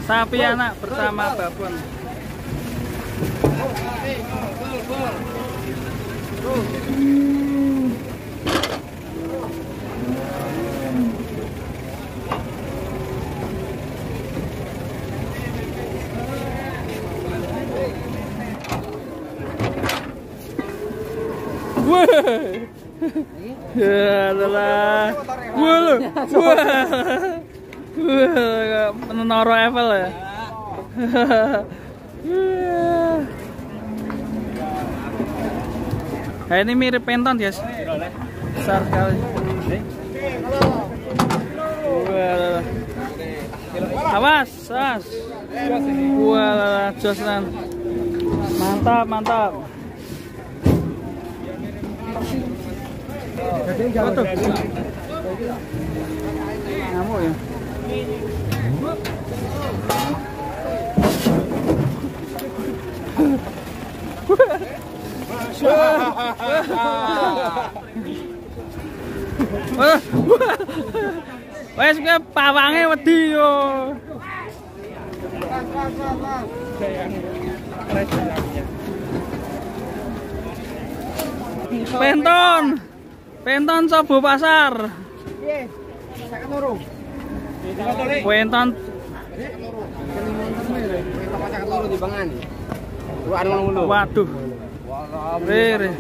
Sapi anak bersama babon. Wah. Ya lah. Wah. Wah, menara Eiffel ya. Nah, ini mirip penton, guys. Besar sekali. Wah. Awas, awas. Wah, jos. Mantap, mantap. Waduh. Ngamuk ya. Wes kowe pawange wedi yo. Penton. Penton Sobo Pasar. Piye? 52. Penton 52. Waduh. Rere.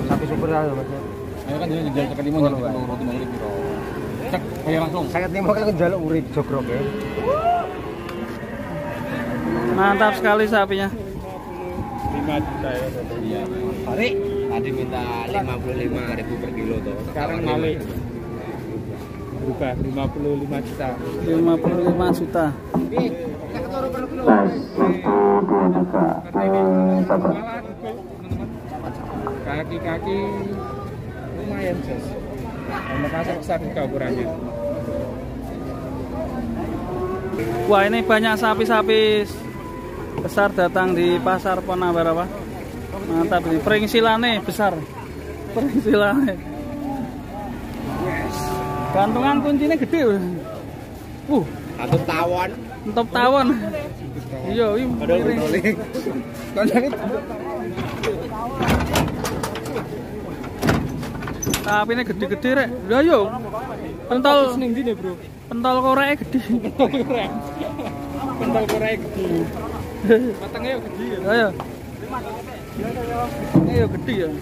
Sapi super ya, Mas. Ayo kan jalan 55 jalan loro timbang urip piro. Cek bayar langsung. 55 kan njaluk urip jogrok ya. Mantap sekali sapinya. 5 juta ya. Iya. Tarik. Tadi minta 55.000 per kilo toh. Sekarang balik. Berubah 55 juta. 55 juta. Kaki-kaki lumayan, Jos. Makasih besar juga ukurannya. Wah, ini banyak sapi-sapi besar datang di pasar Pon Ambarawa. Mantap ini, peringsilane besar. Peringsilane. Gantungan kuncinya gede. Entup tawon. Entup tawon. Iya, iki miring. Tapi ini gede-gede rek. Lah yo. Pentol ning ndi, Bro? Pentol koreke gede. Pentol korek. Pentol koreke gede. Matenge yo gede ya. Ayo. Ini yo gede ya.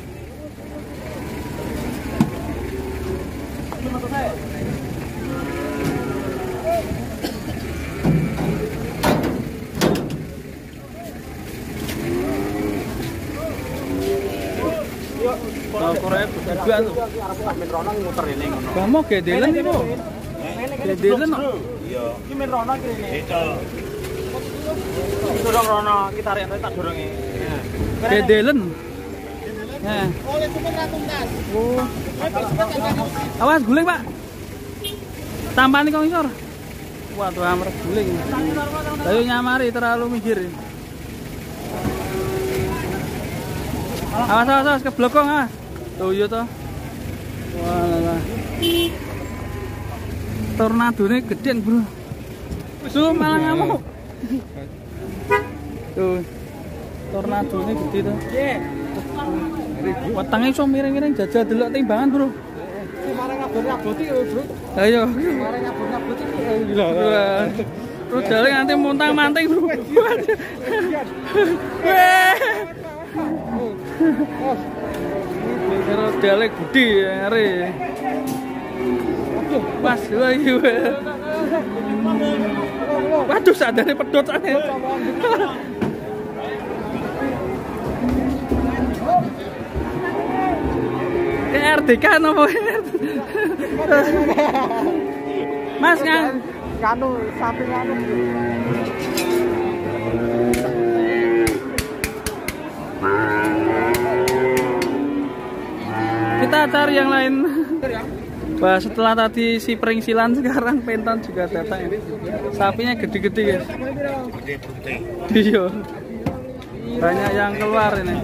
Korea juga tuh. Kamu gedelen iki, Bu. Gedelen kok. Iya. Iki men rono iki rene. Iki dorong rono, iki tarik tak dorongi. Gedelen. Heeh. Oleh supir ra tuntas. Oh. Awas guling, Pak. Tampane kok ngisor. Waduh, amrek guling. Ayo nyamari terlalu minggir. Awas, awas, awas, keblokong ah. Tuh iya toh. Walah. Tornadone gedean, Bro. Tuh malah ngamuk. Tuh. Tornadone gede tuh. Wetenge iso miring-miring jajal delok timbangan, Bro. Marang ngabur-ngaboti lho, Bro. Ayo. Marang ngabur-ngaboti gila. Rudale nganti muntang-manting, Bro. Rudale gede ngeri. Pas lagi. Waduh, sadare pedhot ane. RDK nopo? Mas ngang kanu sapi nganu. Kita cari yang lain. Wah, setelah tadi si peringsilan sekarang penton juga datang ini. Sapinya gede-gede guys. Iya. Banyak yang keluar ini.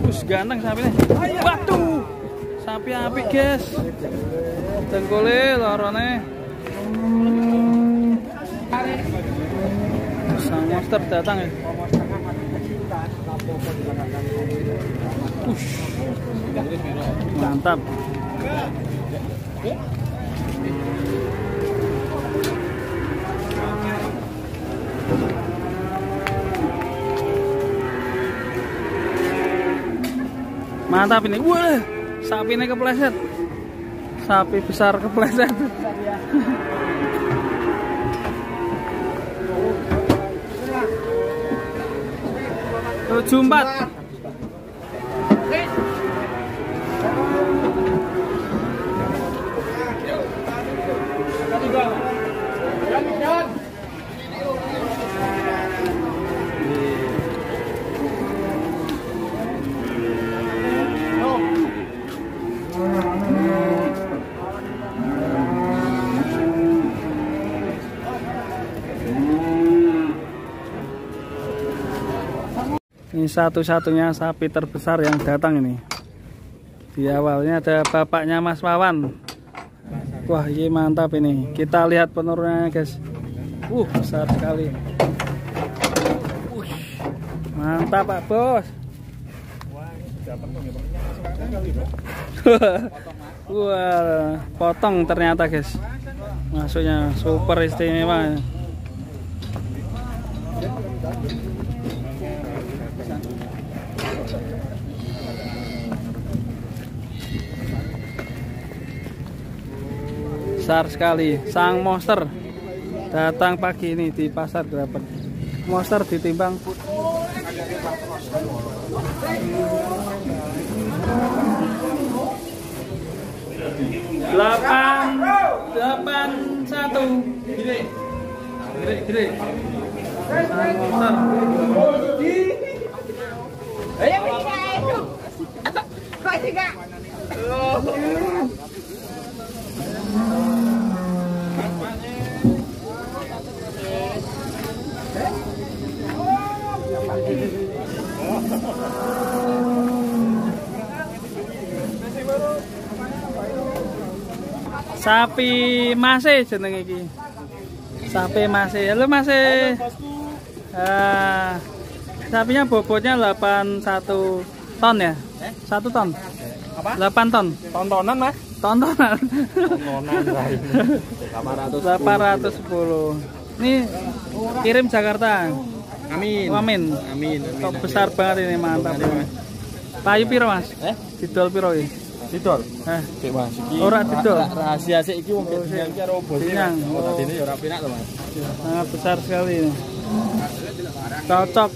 Terus ganteng sapinya. Waduh. Sapi apik, guys. Dengkule lorone. Sang monster datang ya. Ush. Mantap. Mantap ini. Wah, sapi ini kepleset. Sapi besar kepleset. 74. Ini satu-satunya sapi terbesar yang datang ini. Di awalnya ada bapaknya Mas Wawan. Wah, ini mantap ini. Kita lihat penurunannya, guys. Besar sekali. Mantap, Pak Bos. Wah, potong ternyata, guys. Masuknya super istimewa. Besar sekali, sang monster datang pagi ini di pasar Grabag. Monster ditimbang 881. Gede, gede, gede. Sang monster. Sapi mase jenenge iki. Sapi mase. Halo mase. Ah, sapinya bobotnya 81 ton ya? 1 ton. Apa? 8 ton. Tontonan, Mas. Tontonan. Tontonan. 810. Ini kirim Jakarta. Amin. Amin. Amin. Top besar banget ini, mantap. Payu piro, Mas? Didol piro iki? Didol. Sik, Mas. Iki ora didol. Rahasia sik iki wong dinyang ki karo bos. Oh, dadine ya ora penak to, Mas. Sangat besar sekali ini. Cocok.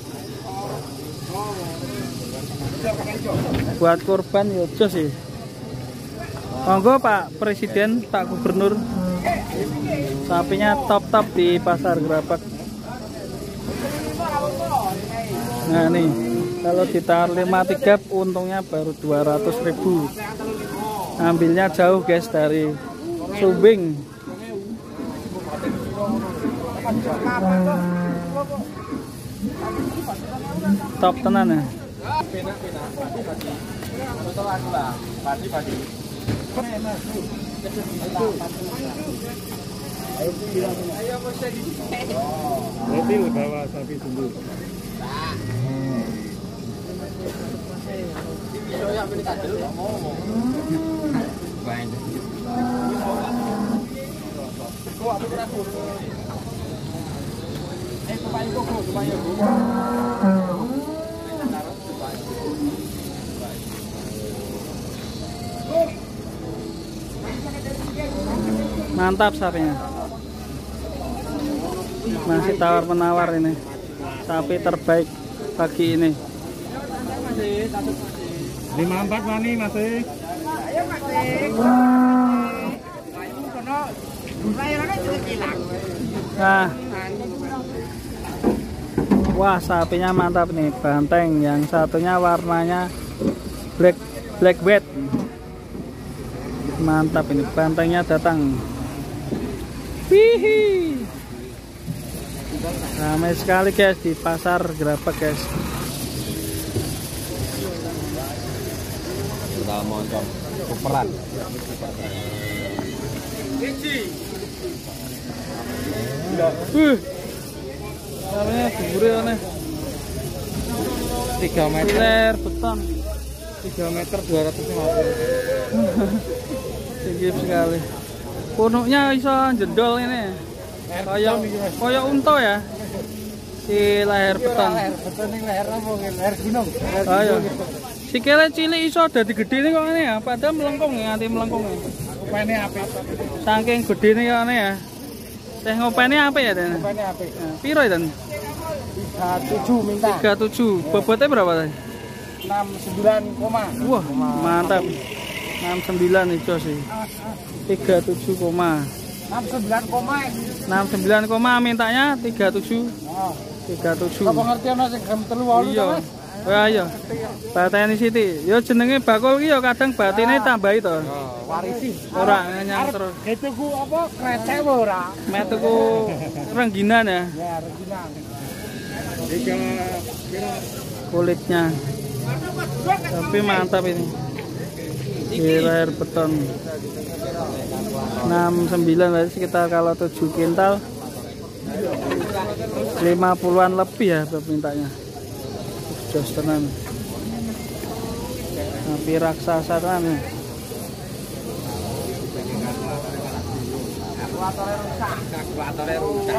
Buat kurban ya jos sih. Monggo Pak Presiden, Pak Gubernur. Sapinya top-top di pasar Grabag. Nah nih, kalau ditaruh 53 untungnya baru 200.000. Ambilnya jauh guys dari Sumbing. Top tenan ya. Mobil bawa sapi sumbu. Mantap sapinya. Masih tawar menawar ini. Sapi terbaik pagi ini. 54 wani masih. Nah. Wah, sapinya mantap nih, banteng. Yang satunya warnanya black white. Mantap ini, bantengnya datang. Wihi. Ramai sekali guys di pasar Grabag guys. Superan. Namanya dhuwure aneh. 3 meter. Leher beton. 3 meter 250. Tinggi sekali. Punuknya iso jendol ini. Kayak kayak unta ya. Si leher beton. Leher beton ning leher apa leher gunung. Ayo. Sikile cilik iso dadi gedhe kok ngene ya, padahal melengkung ya, nganti melengkung. Ngopene apik. Saking gedene kok ngene ya. Teh ngopene apik ya, Den? Ngopene apik. Piro ya, Den? 37 minta. 37. Bobotnya berapa tadi? 69, Wah, mantap. 69 itu sih. 37, 69, 69, mintanya 37. Oh. 37. Apa ngerti ana sing gram 38 iya. Wah iya. Bateni sithik. Ya jenenge bakul ki ya kadang batine tambahi to. Warisi. Ora nyang terus. Ge tuku apa krecek apa ora? Mek tuku rengginan ya. Ya, rengginan. Kulitnya. Tapi mantap ini. Di leher beton. 69 berarti sekitar kalau 7 kintal 50-an lebih ya permintanya. Jos tenan. Sapi raksasa tenan. Kalkulatore rusak.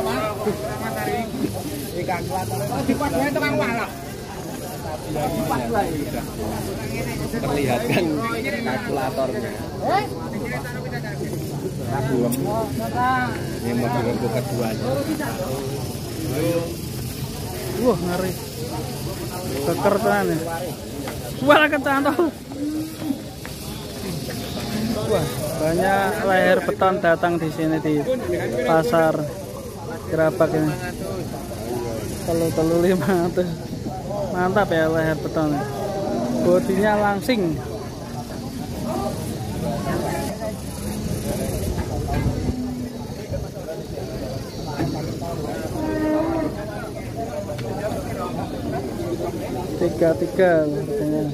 Perlihatkan kalkulatornya. Ini mobil keduanya. Wah, ngeri. Keker tenan ya. Wah, kecantol. Wah, banyak leher beton datang di sini di pasar Grabag ini. Telu-telu 500. Mantap ya leher beton. Bodinya langsing. Tiga harganya.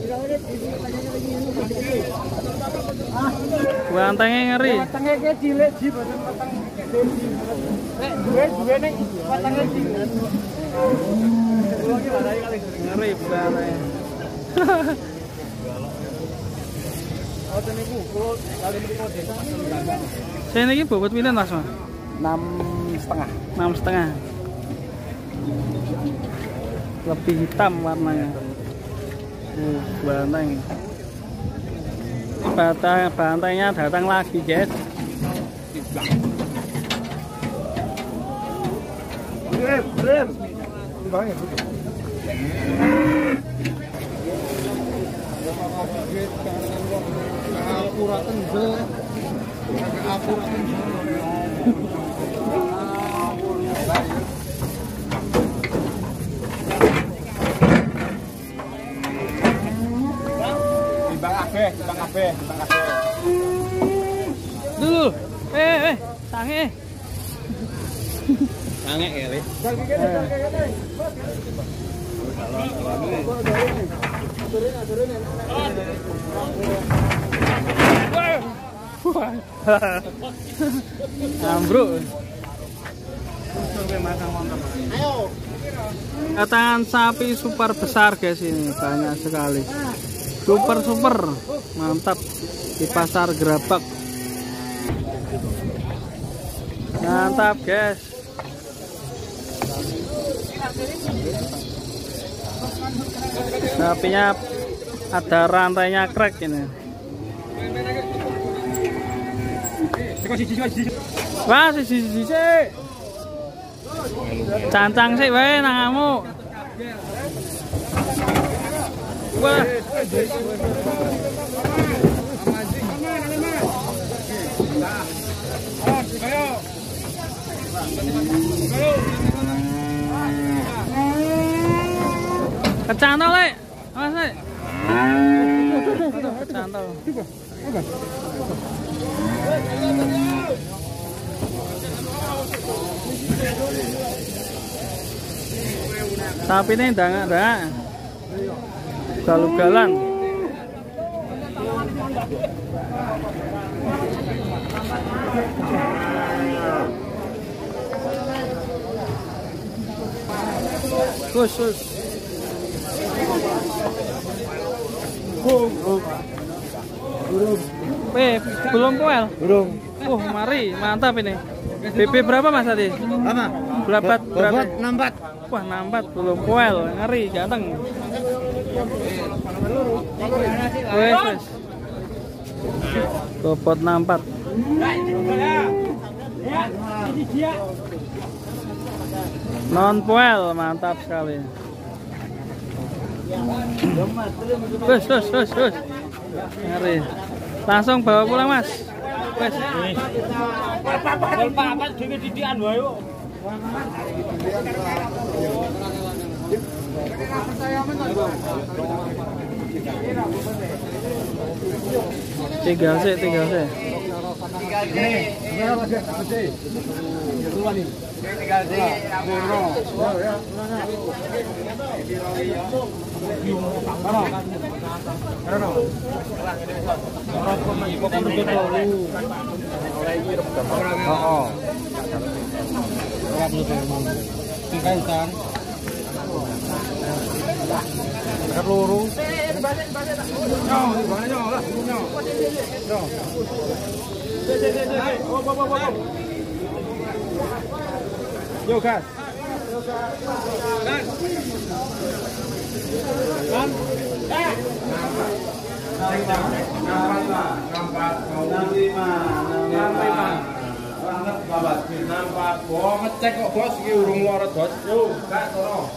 Bantengnya ngeri. Wetenge ki cilik ji boten weteng gede. Nek duwe-duwe ning wetenge cilik. Ngeri bantengnya. Saya ini bobot pinten Mas? 6,5. 6,5. Lebih hitam warnanya. Banteng. Bantengnya datang lagi, guys. Dulu, sange. Sange ya, Le. Ambruk. Kedatangan sapi super besar guys, ini banyak sekali. Super mantap di pasar Grabag. Mantap guys. Sapinya ada rantainya krek ini. Wah, siji. Cancang sik wae nang kamu. Wah. Kecantol, Lek. Mas, Lek. Kecantol. Sapi ini ndangak-ndangak. Galugalan. Khusus. Belum poel? Belum. Mari, mantap ini. BP berapa Mas tadi? Apa? Berapa? Bobot 64. Wah, 64 belum poel, ngeri, ganteng. Wes, wes. Bobot 64. Non poel, mantap sekali. Terus, terus, terus, terus. Ngeri. Langsung bawa pulang, Mas. Wes. Tinggal sih, tinggal sih. Yo gas. Ngecek kok bos iki urung loro bos. Yo, gak sono.